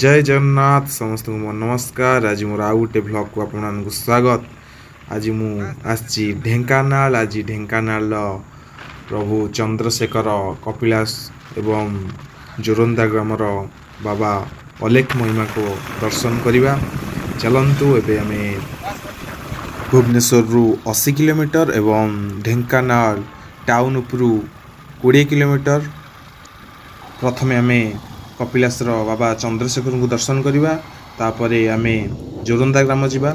ଜୟ ଜଗନ୍ନାଥ। ସମସ୍ତଙ୍କୁ ମୋ ନମସ୍କାର। ଆଜି ମୋର ଆଉ ଗୋଟେ ଭ୍ଲଗ୍କୁ ଆପଣମାନଙ୍କୁ ସ୍ୱାଗତ। ଆଜି ମୁଁ ଆସିଛି ଢେଙ୍କାନାଳ। ଆଜି ଢେଙ୍କାନାଳର ପ୍ରଭୁ ଚନ୍ଦ୍ରଶେଖର କପିଳାସ ଏବଂ ଜୋରନ୍ଦା ଗ୍ରାମର ବାବା ଅଲେଖ ମହିମାକୁ ଦର୍ଶନ କରିବା। ଚାଲନ୍ତୁ, ଏବେ ଆମେ ଭୁବନେଶ୍ୱରରୁ 80 କିଲୋମିଟର ଏବଂ ଢେଙ୍କାନାଳ ଟାଉନ୍ ଉପରୁ 20 କିଲୋମିଟର। ପ୍ରଥମେ ଆମେ କପିଳାସର ବାବା ଚନ୍ଦ୍ରଶେଖରଙ୍କୁ ଦର୍ଶନ କରିବା, ତାପରେ ଆମେ ଜୋରନ୍ଦା ଗ୍ରାମ ଯିବା।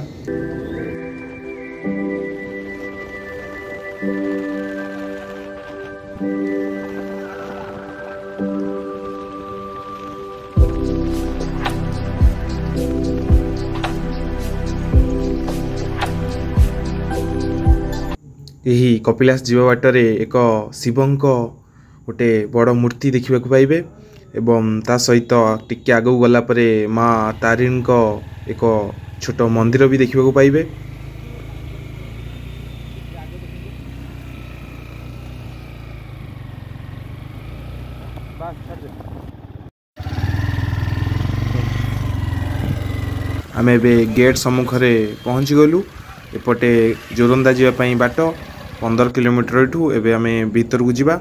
ଏହି କପିଳାସ ଯିବା ବାଟରେ ଏକ ଶିବଙ୍କ ଗୋଟେ ବଡ଼ ମୂର୍ତ୍ତି ଦେଖିବାକୁ ପାଇବେ ଏବଂ ତା ସହିତ ଟିକେ ଆଗକୁ ଗଲା ପରେ ମା ତାରିଣୀଙ୍କ ଏକ ଛୋଟ ମନ୍ଦିର ବି ଦେଖିବାକୁ ପାଇବେ। ଆମେ ଏବେ ଗେଟ୍ ସମ୍ମୁଖରେ ପହଞ୍ଚିଗଲୁ। ଏପଟେ ଜୋରନ୍ଦା ଯିବା ପାଇଁ ବାଟ 15 କିଲୋମିଟର ଏଠୁ। ଏବେ ଆମେ ଭିତରକୁ ଯିବା।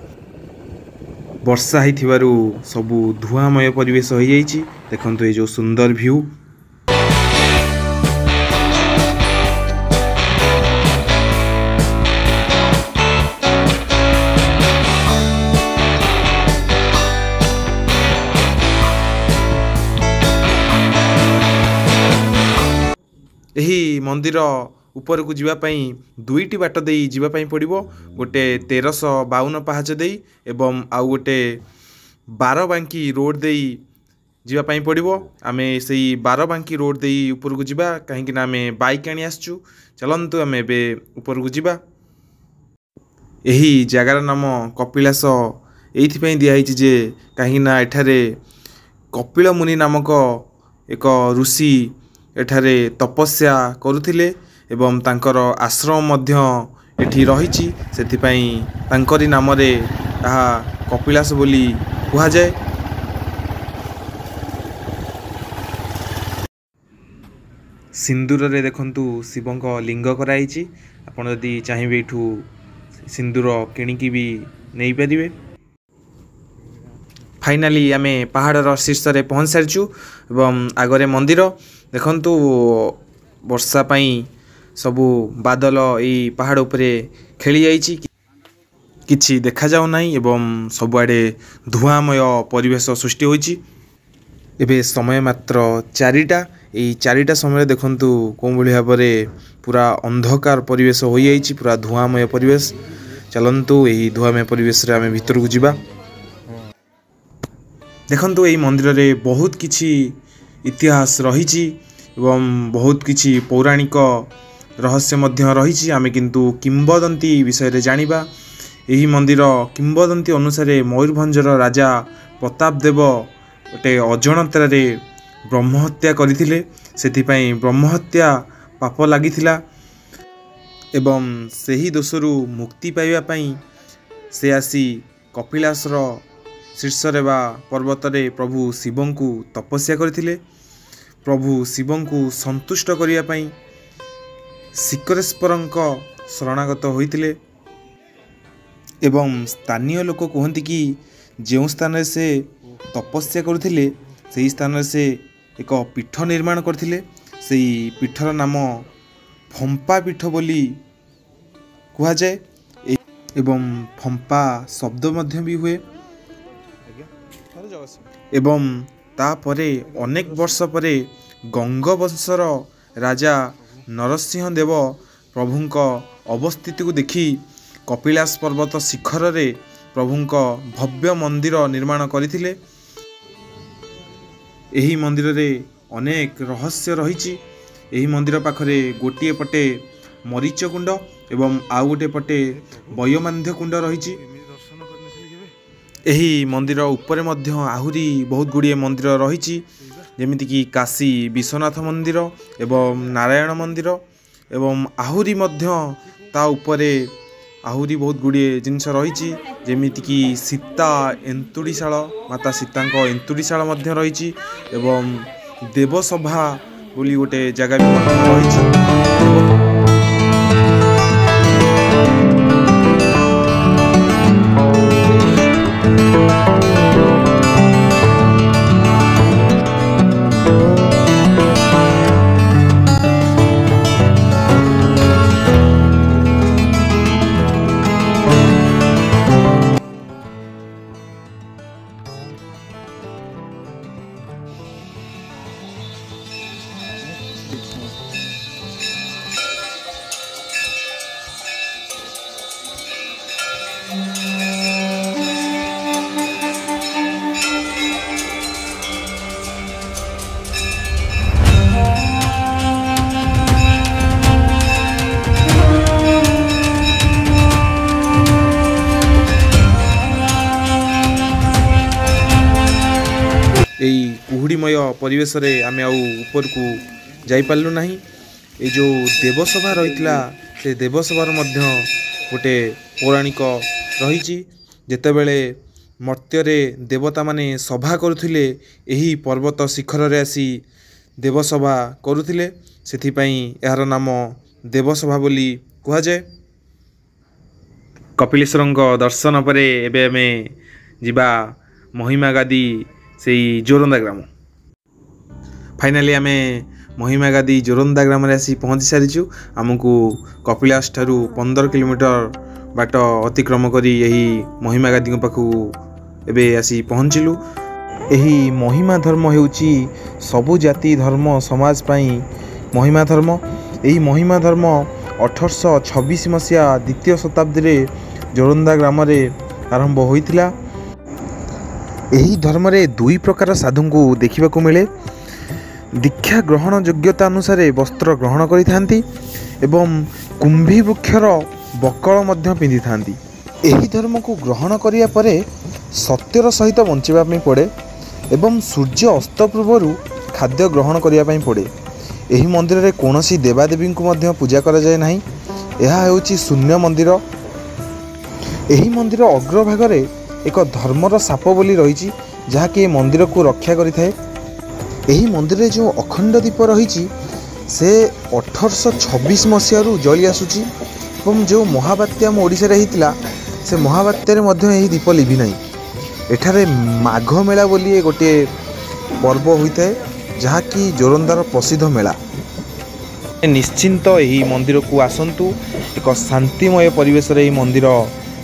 ବର୍ଷା ହେଇଥିବାରୁ ସବୁ ଧୂଆଁମୟ ପରିବେଶ ହୋଇଯାଇଛି। ଦେଖନ୍ତୁ ଏଇ ଯେଉଁ ସୁନ୍ଦର ଭ୍ୟୁ। ଏହି ମନ୍ଦିର ଉପରକୁ ଯିବା ପାଇଁ ଦୁଇଟି ବାଟ ଦେଇ ଯିବା ପାଇଁ ପଡ଼ିବ, ଗୋଟେ 1352 ପାହାଚ ଦେଇ ଏବଂ ଆଉ ଗୋଟେ ବାରବାଙ୍କି ରୋଡ଼ ଦେଇ ଯିବା ପାଇଁ ପଡ଼ିବ। ଆମେ ସେଇ ବାରବାଙ୍କି ରୋଡ଼ ଦେଇ ଉପରକୁ ଯିବା, କାହିଁକିନା ଆମେ ବାଇକ୍ ଆଣି ଆସିଛୁ। ଚାଲନ୍ତୁ, ଆମେ ଏବେ ଉପରକୁ ଯିବା। ଏହି ଜାଗାର ନାମ କପିଳାସ ଏଇଥିପାଇଁ ଦିଆହେଇଛି ଯେ କାହିଁକିନା ଏଠାରେ କପିଳ ମୁନି ନାମକ ଏକ ଋଷି ଏଠାରେ ତପସ୍ୟା କରୁଥିଲେ ଏବଂ ତାଙ୍କର ଆଶ୍ରମ ମଧ୍ୟ ଏଠି ରହିଛି। ସେଥିପାଇଁ ତାଙ୍କରି ନାମରେ ତାହା କପିଳାସ ବୋଲି କୁହାଯାଏ। ସିନ୍ଦୁରରେ ଦେଖନ୍ତୁ ଶିବଙ୍କ ଲିଙ୍ଗ କରାହେଇଛି। ଆପଣ ଯଦି ଚାହିଁବେ ଏଇଠୁ ସିନ୍ଦୁର କିଣିକି ବି ନେଇପାରିବେ। ଫାଇନାଲି ଆମେ ପାହାଡ଼ର ଶୀର୍ଷରେ ପହଞ୍ଚି ସାରିଛୁ ଏବଂ ଆଗରେ ମନ୍ଦିର ଦେଖନ୍ତୁ। ବର୍ଷା ପାଇଁ ସବୁ ବାଦଲ ଏଇ ପାହାଡ଼ ଉପରେ ଖେଳି ଯାଇଛି, କିଛି ଦେଖାଯାଉ ନାହିଁ ଏବଂ ସବୁଆଡ଼େ ଧୂଆଁମୟ ପରିବେଶ ସୃଷ୍ଟି ହୋଇଛି। ଏବେ ସମୟ ମାତ୍ର 4ଟା। ଏଇ 4ଟା ସମୟରେ ଦେଖନ୍ତୁ କେଉଁଭଳି ଭାବରେ ପୁରା ଅନ୍ଧକାର ପରିବେଶ ହୋଇଯାଇଛି, ପୁରା ଧୂଆଁମୟ ପରିବେଶ। ଚାଲନ୍ତୁ, ଏହି ଧୂଆଁମୟ ପରିବେଶରେ ଆମେ ଭିତରକୁ ଯିବା। ଦେଖନ୍ତୁ, ଏଇ ମନ୍ଦିରରେ ବହୁତ କିଛି ଇତିହାସ ରହିଛି ଏବଂ ବହୁତ କିଛି ପୌରାଣିକ ରହସ୍ୟ ମଧ୍ୟ ରହିଛି। ଆମେ କିନ୍ତୁ କିମ୍ବଦନ୍ତୀ ବିଷୟରେ ଜାଣିବା। ଏହି ମନ୍ଦିର କିମ୍ବଦନ୍ତୀ ଅନୁସାରେ ମୟୂରଭଞ୍ଜର ରାଜା ପ୍ରତାପ ଦେବ ଗୋଟେ ଅଜାଣତରେ ବ୍ରହ୍ମହତ୍ୟା କରିଥିଲେ। ସେଥିପାଇଁ ବ୍ରହ୍ମହତ୍ୟା ପାପ ଲାଗିଥିଲା ଏବଂ ସେହି ଦୋଷରୁ ମୁକ୍ତି ପାଇବା ପାଇଁ ସେ ଆସି କପିଳାସର ଶୀର୍ଷରେ ବା ପର୍ବତରେ ପ୍ରଭୁ ଶିବଙ୍କୁ ତପସ୍ୟା କରିଥିଲେ। ପ୍ରଭୁ ଶିବଙ୍କୁ ସନ୍ତୁଷ୍ଟ କରିବା ପାଇଁ ଶିକରେଶ୍ୱରଙ୍କ ଶରଣାଗତ ହୋଇଥିଲେ ଏବଂ ସ୍ଥାନୀୟ ଲୋକ କୁହନ୍ତି କି ଯେଉଁ ସ୍ଥାନରେ ସେ ତପସ୍ୟା କରୁଥିଲେ ସେହି ସ୍ଥାନରେ ସେ ଏକ ପୀଠ ନିର୍ମାଣ କରିଥିଲେ। ସେଇ ପୀଠର ନାମ ଫମ୍ପା ପୀଠ ବୋଲି କୁହାଯାଏ ଏବଂ ଫମ୍ପା ଶବ୍ଦ ମଧ୍ୟ ବି ହୁଏ। ଏବଂ ତାପରେ ଅନେକ ବର୍ଷ ପରେ ଗଙ୍ଗବଂଶର ରାଜା ନରସିଂହ ଦେବ ପ୍ରଭୁଙ୍କ ଅବସ୍ଥିତିକୁ ଦେଖି କପିଳାସ ପର୍ବତ ଶିଖରରେ ପ୍ରଭୁଙ୍କ ଭବ୍ୟ ମନ୍ଦିର ନିର୍ମାଣ କରିଥିଲେ। ଏହି ମନ୍ଦିରରେ ଅନେକ ରହସ୍ୟ ରହିଛି। ଏହି ମନ୍ଦିର ପାଖରେ ଗୋଟିଏ ପଟେ ମରିଚ କୁଣ୍ଡ ଏବଂ ଆଉ ଗୋଟିଏ ପଟେ ବୟମାନ୍ଧ୍ୟ କୁଣ୍ଡ ରହିଛି। ଏହି ମନ୍ଦିର ଉପରେ ମଧ୍ୟ ଆହୁରି ବହୁତ ଗୁଡ଼ିଏ ମନ୍ଦିର ରହିଛି, ଯେମିତିକି କାଶୀ ବିଶ୍ୱନାଥ ମନ୍ଦିର ଏବଂ ନାରାୟଣ ମନ୍ଦିର ଏବଂ ଆହୁରି ମଧ୍ୟ ତା ଉପରେ ଆହୁରି ବହୁତ ଗୁଡ଼ିଏ ଜିନିଷ ରହିଛି, ଯେମିତିକି ସୀତା ଏନ୍ତୁଡ଼ିଶାଳ, ମାତା ସୀତାଙ୍କ ଏନ୍ତୁଡ଼ିଶାଳ ମଧ୍ୟ ରହିଛି ଏବଂ ଦେବସଭା ବୋଲି ଗୋଟେ ଜାଗା ବି ମଧ୍ୟ ରହିଛି। ଏଇ କୁହୁଡ଼ିମୟ ପରିବେଶରେ ଆମେ ଆଉ ଉପରକୁ ଯାଇପାରିଲୁ ନାହିଁ। ଏଇ ଯେଉଁ ଦେବସଭା ରହିଥିଲା, ସେ ଦେବସଭାର ମଧ୍ୟ ଗୋଟେ ପୌରାଣିକ ରହିଛି। ଯେତେବେଳେ ମର୍ତ୍ତ୍ୟରେ ଦେବତାମାନେ ସଭା କରୁଥିଲେ, ଏହି ପର୍ବତ ଶିଖରରେ ଆସି ଦେବସଭା କରୁଥିଲେ, ସେଥିପାଇଁ ଏହାର ନାମ ଦେବସଭା ବୋଲି କୁହାଯାଏ। କପିଳେଶ୍ୱରଙ୍କ ଦର୍ଶନ ପରେ ଏବେ ଆମେ ଯିବା ମହିମାଗାଦି, ସେଇ ଜୋରନ୍ଦା ଗ୍ରାମ। ଫାଇନାଲି ଆମେ ମହିମାଗାଦି ଜୋରନ୍ଦା ଗ୍ରାମରେ ଆସି ପହଞ୍ଚି ସାରିଛୁ। ଆମକୁ କପିଳାସ ଠାରୁ 15 କିଲୋମିଟର ବାଟ ଅତିକ୍ରମ କରି ଏହି ମହିମାଗାଦିଙ୍କ ପାଖକୁ ଏବେ ଆସି ପହଞ୍ଚିଲୁ। ଏହି ମହିମା ଧର୍ମ ହେଉଛି ସବୁ ଜାତି ଧର୍ମ ସମାଜ ପାଇଁ ମହିମା ଧର୍ମ। ଏହି ମହିମା ଧର୍ମ 1826 ମସିହା ଦ୍ୱିତୀୟ ଶତାବ୍ଦୀରେ ଜୋରନ୍ଦା ଗ୍ରାମରେ ଆରମ୍ଭ ହୋଇଥିଲା। ଏହି ଧର୍ମରେ ଦୁଇ ପ୍ରକାର ସାଧୁଙ୍କୁ ଦେଖିବାକୁ ମିଳେ। ଦୀକ୍ଷା ଗ୍ରହଣ ଯୋଗ୍ୟତା ଅନୁସାରେ ବସ୍ତ୍ର ଗ୍ରହଣ କରିଥାନ୍ତି ଏବଂ କୁମ୍ଭୀ ବୃକ୍ଷର ବକଳ ମଧ୍ୟ ପିନ୍ଧିଥାନ୍ତି। ଏହି ଧର୍ମକୁ ଗ୍ରହଣ କରିବା ପରେ ସତ୍ୟର ସହିତ ବଞ୍ଚିବା ପାଇଁ ପଡ଼େ ଏବଂ ସୂର୍ଯ୍ୟ ଅସ୍ତ ପୂର୍ବରୁ ଖାଦ୍ୟ ଗ୍ରହଣ କରିବା ପାଇଁ ପଡ଼େ। ଏହି ମନ୍ଦିରରେ କୌଣସି ଦେବାଦେବୀଙ୍କୁ ମଧ୍ୟ ପୂଜା କରାଯାଏ ନାହିଁ। ଏହା ହେଉଛି ଶୂନ୍ୟ ମନ୍ଦିର। ଏହି ମନ୍ଦିର ଅଗ୍ରଭାଗରେ ଏକ ଧର୍ମର ସାପ ବୋଲି ରହିଛି, ଯାହାକି ଏ ମନ୍ଦିରକୁ ରକ୍ଷା କରିଥାଏ। ଏହି ମନ୍ଦିରରେ ଯେଉଁ ଅଖଣ୍ଡ ଦୀପ ରହିଛି, ସେ 1826 ମସିହାରୁ ଜଳି ଆସୁଛି ଏବଂ ଯେଉଁ ମହାବାତ୍ୟା ଆମ ଓଡ଼ିଶାରେ ହେଇଥିଲା, ସେ ମହାବାତ୍ୟାରେ ମଧ୍ୟ ଏହି ଦୀପ ଲିଭି ନାହିଁ। ଏଠାରେ ମାଘ ମେଳା ବୋଲି ଗୋଟିଏ ପର୍ବ ହୋଇଥାଏ, ଯାହାକି ଜୋରନ୍ଦାର ପ୍ରସିଦ୍ଧ ମେଳା। ନିଶ୍ଚିନ୍ତ ଏହି ମନ୍ଦିରକୁ ଆସନ୍ତୁ। ଏକ ଶାନ୍ତିମୟ ପରିବେଶରେ ଏହି ମନ୍ଦିର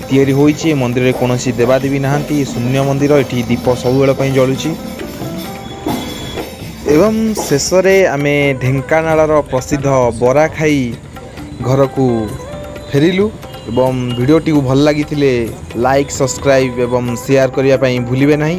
ତିଆରି ହୋଇଛି। ଏ ମନ୍ଦିରରେ କୌଣସି ଦେବାଦେବୀ ନାହାନ୍ତି, ଶୂନ୍ୟ ମନ୍ଦିର। ଏଠି ଦୀପ ସବୁବେଳ ପାଇଁ ଜଳୁଛି। ଏବଂ ଶେଷରେ ଆମେ ଢେଙ୍କାନାଳର ପ୍ରସିଦ୍ଧ ବରା ଖାଇ ଘରକୁ ଫେରିଲୁ। ଏବଂ ଭିଡ଼ିଓଟିକୁ ଭଲ ଲାଗିଥିଲେ ଲାଇକ୍, ସବସ୍କ୍ରାଇବ୍ ଏବଂ ସେୟାର କରିବା ପାଇଁ ଭୁଲିବେ ନାହିଁ।